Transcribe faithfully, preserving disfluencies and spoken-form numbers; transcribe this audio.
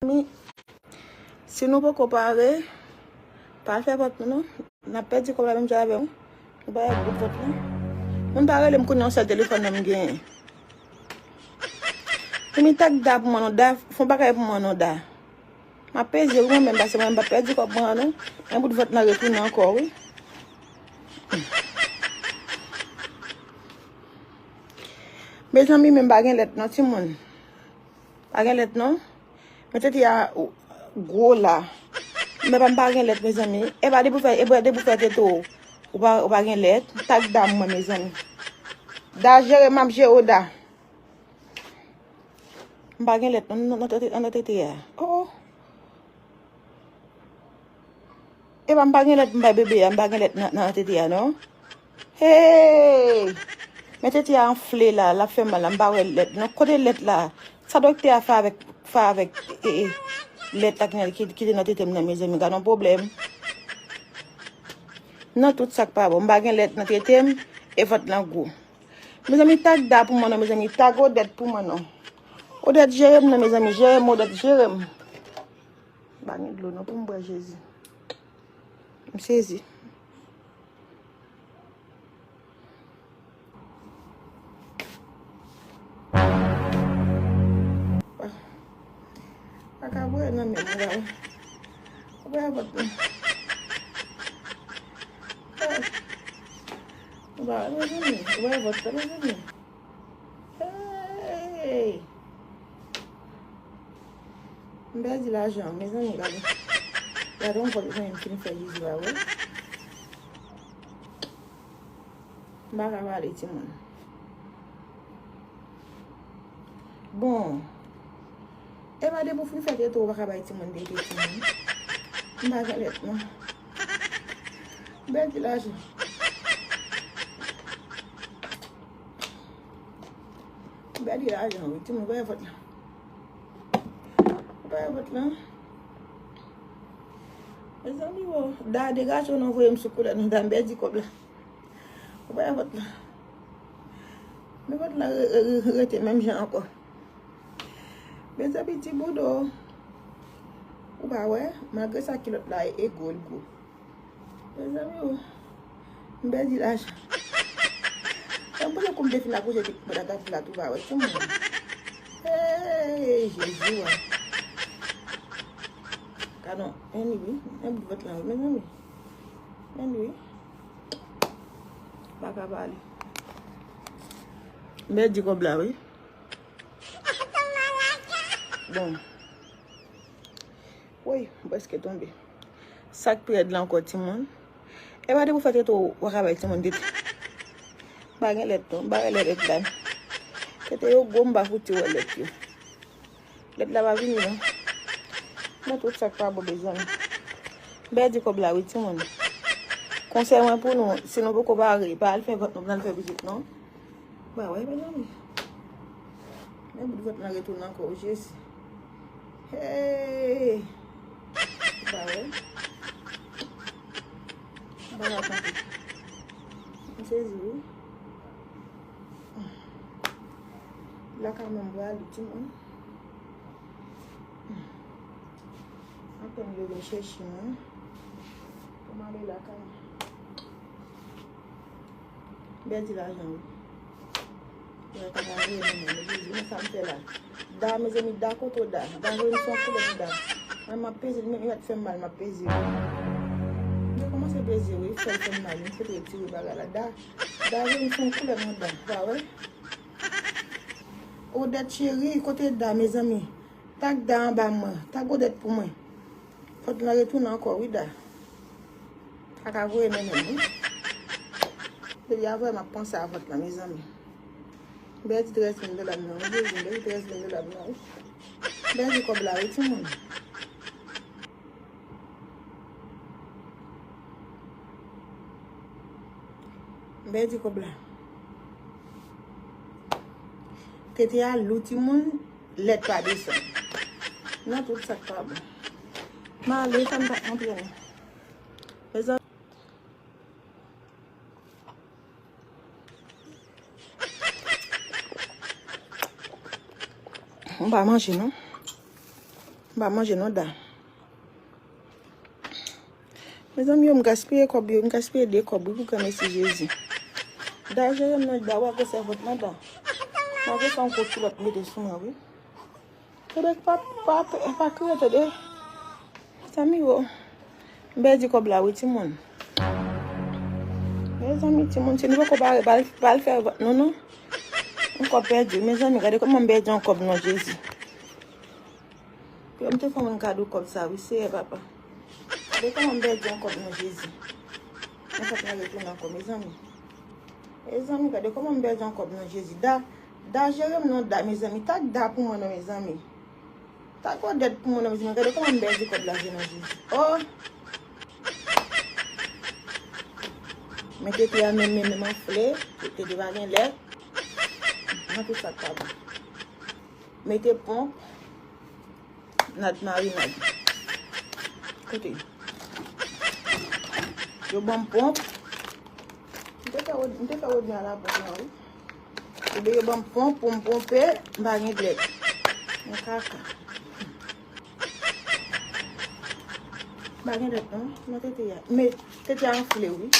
Mezanmi, si nou poko pare, pa al fè vant nou non. N ap pèdi kòb la menm jan avè w. Nou pa wè bout vant la. Moun pa rele m kounye a, yon sèl telefòn nan m genyen. Mezanmi, tag Da pou mwen non, Da, fè yon bagay pou mwen non, Da. M ap peze wi mwen menm, paske mwen m p ap pèdi kòb mwen an non. Men bout vant lan retounen ankò wi. Mezanmi, men m pa gen lèt non, timoun. Pa gen lèt non. Men tete a gwo la. Men pa m pa gen lèt, mezanmi. E pa depi w fè, e pa depi w fè tete w, ou pa, ou pa gen lèt. Tag Da mwen, mezanmi. Da jere, m ap jere w, Da. M pa gen lèt non, nan, nan tete, nan tete a. Oh, oh. Epa, m pa gen lèt m bay bebe a, m pa gen lèt nan, nan tete a non. Hey! Men tete a anfle la, l ap fè mal la, m pa wè lèt non. Kote lèt la? Sa doktè a fè avèk, fè avèk, e, e, lèt la ki, ki, ki te nan tete m nan, mezanmi, gad yon pwoblèm. Nan tout sa k pa bon, m pa gen lèt nan tete m, e vant lan gwo. Mezanmi, tag Da pou mwen non, mezanmi, tag Odette pou mwen non. Odette, jere m non, mezanmi, jere m, Odette, jere m. M pa gen dlo non pou m bwè, Jezi. M sezi. Pa ka bwè nan men m, ou pa wè. Ou pa wè vant mwen. Ou pa wè, mezanmi. Ou pa wè vant la, mezanmi. Hey! M pèdi lajan, mezanmi, gade. Gade yon vant, mezanmi, m fin fè, Jezi pa wè. M pa ka pale, timoun. Bon. E pa depi w fin fè tete w, ou pa ka bay timoun tete, timoun. M pa gen lèt non. M pèdi lajan. M pèdi lajan wi, timoun, pa gen vant la. Ou pa wè vant lan? Mezanmi, o, Da, degaje w non, voye m sou koulè nou, Da, m pèdi kòb la. Ou pa wè vant lan? Men vant lan re-, re-, re-, rete menm jan ankò. Mezanmi, ti boudo. Ou pa wè, malgre sa kilòt la e gwo, l gwo. Mezanmi o, m pèdi lajan. Sa m panse kou m te fin akouche, te mwen ta tou la tou pa wè timoun. Hey, Jezi, wa. Gadon, anyway, men bout vant lan, mezanmi. Anyway. Pa ka pale. M pèdi kòb la, wi. Bon. Woy, m prèske tonbe. Sa k pi rèd la ankò, timoun. E pa depi w fè tete w, w a ka bay timoun tete. M pa gen lèt non, m pa wè lèt, lèt la. Tete yo gwo, m pa fouti wè lèt yo. Lèt la pa vini non. Nan tout sa k pa bon, mezanmi. M pèdi kòb la wi, timoun. Konsèy mwen pou nou, si nou poko pare, pa al fè vant nou, pa al fè pitit non. Ba wè, mezanmi. Men bout vant lan retounen ankò, o Jezi. Hey! Ba wè. Ba wè, tante. M sezi, wi. Lakay mwen, m prale, timoun. Antann yo vin chèche mwen. Pou m ale lakay mwen. M pèdi lajan wi. Mwen pa ka voye nan men mwen, Jezi, men sa m fè la. Da, mezanmi, Da, kote w Da? Da voye m son koulèt, Da. Mwen m ap peze, men li mèt fè m mal, m ap peze wi. M te kòmanse peze wi, fè l fè m mal, m fout retire bagay la. Da, Da voye m son koulèt non, Da, pa wè? Odette cheri, kote Da, mezanmi? Tag Da anba mwen. Tag Odette pou mwen. Vant lan retounen ankò, wi, Da. Pa ka voye nan men m, wi. Depi avè m ap panse a vant lan, mezanmi. M pèdi trèz mil dola m nan, wi, Jezi, m pèdi trèz mil dola m nan, wi. M pèdi kòb la, wi, timoun. M pèdi kòb la. Tete a lou, timoun, lèt pa desann. Nan tout sa k pa bon. M ale, sa m pa konprann. Mezanmi. M pa manje, non. M pa manje non, Da. Mezanmi, yo, m gaspiye kòb yo, m gaspiye de kòb wi pou granmesi Jezi. Da, jere m non, Da, w a gwo sèvant non, Da. M a gwo fè yon gwo kilòt mete sou mwen wi. Tande, pa, pa, pa kriye, tande. Mezanmi, yo, m pèdi kòb la wi, timoun. Mezanmi, timoun, si nou poko pare, pa al, pa al fè vant nou non. Yon kòb pèdi, mezanmi, gade kòman m pèdi yon kòb non, Jezi. Yo, m te fè moun kado kòb sa wi, Seyè papa. Gade kòman m pèdi yon kòb non, Jezi. Mwen fèk nan retounen ankò, mezanmi. Mezanmi, gade kòman m pèdi yon kòb non, Jezi. Da, Da, jere m non, Da, mezanmi. Tak Da pou mwen non, mezanmi. Tak Odèt pou mwen non, mezanmi. Gade kòman m pèdi kòb la, non, Jezi. Oh! Men tete a menm, menm, menm anfle. Tete pa gen lè. Nan tout sa k pa bon. Mete ponp. N a t marinad. Kote? Yo ban m ponp. M te fè Rod-, m te fè Rodney a la ponp nan, wi. Ebyen, yo ban m ponp pou m ponpe, m pa gen dwèt. Yon kaka. M pa gen dwèt, non, nan tete a. Men, tete a anfle, wi.